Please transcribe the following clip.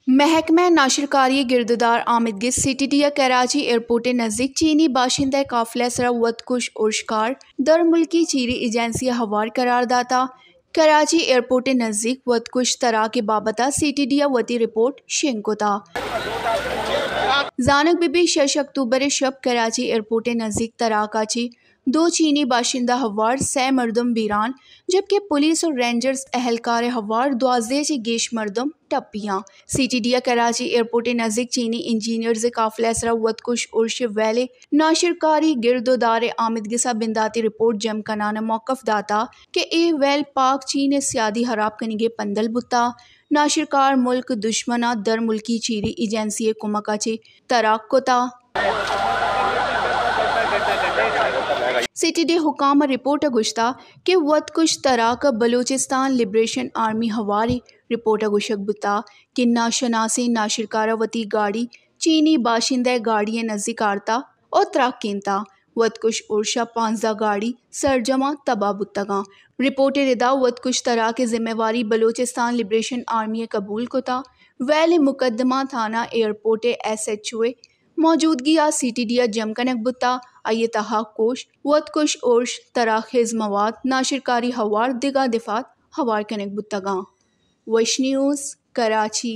محکمہ ناشرکاری گرددار آمدگس سی ٹی ڈی ء کراچی ایئرپورٹ ء نزیک چینی باشندہ قافلہ ء سرا وتکش ارشکار درملکی چیری ایجنسی ء ہوار قرار داتا۔ کراچی ایئرپورٹ ء نزیک وتکش تراک ء بابت ء سی ٹی ڈی ء وتی رپورٹ شنگ کتا۔ زانگ بہ بی شش اکتوبر ء شپ کراچی ایئرپورٹ ء نزیک تراک ء چہ دو چینی باشندہ ہوار سئے مردم بیران، جبکہ پولیس و رینجرز اہلکار ہوار دوازدہ چہ گیش مردم ٹپیاں۔ سی ٹی ڈی ء کراچی ایئرپورٹ ء نزیک چینی انجینئرز قافلہ ء سرا وتکش ارش ویل ء ناشرکاری گرد و دار ء آمدگسا بنداتی رپورٹ جم کنان ء موقف داتا کہ اے ویل پاک چین ء سیادی ہراب کنگے پندل بوتا۔ ناشرکار ملک دشمن ء در ملکی چیری ایجنسی ء کمک ء چہ تراک کتا۔ سی ٹی ڈی حکام ء رپورٹ ء گوشتا کہ وتکش تراک ء بلوچستان لبریشن آرمی ہواری۔ رپورٹ ء گوشگ بوتا کہ ناشناسیں ناشرکار ء وتی گاڑی چینی باشندہ ء گاڑی ء نزیک آرتا و تراکینتا۔ وتکش ارش ء پانزدہ گاڑی سرجماں تباہ بوتگاں۔ رپورٹ ء ردا وتکش تراک ء ذمہ واری بلوچستان لبریشن آرمی ء قبول کتا۔ ویل ء مقدمہ تھانہ ایئرپورٹ ء ایس ایچ او ء موجودگی ء سی ٹی ڈی ء جم کنگ بوتا۔ آئی ء تہا کوش، وتکش ارش، تراک خیز مواد، ناشرکاری ہوار دگہ دفات ہوار کنگ بوتگاں۔ وش نیوز، کراچی۔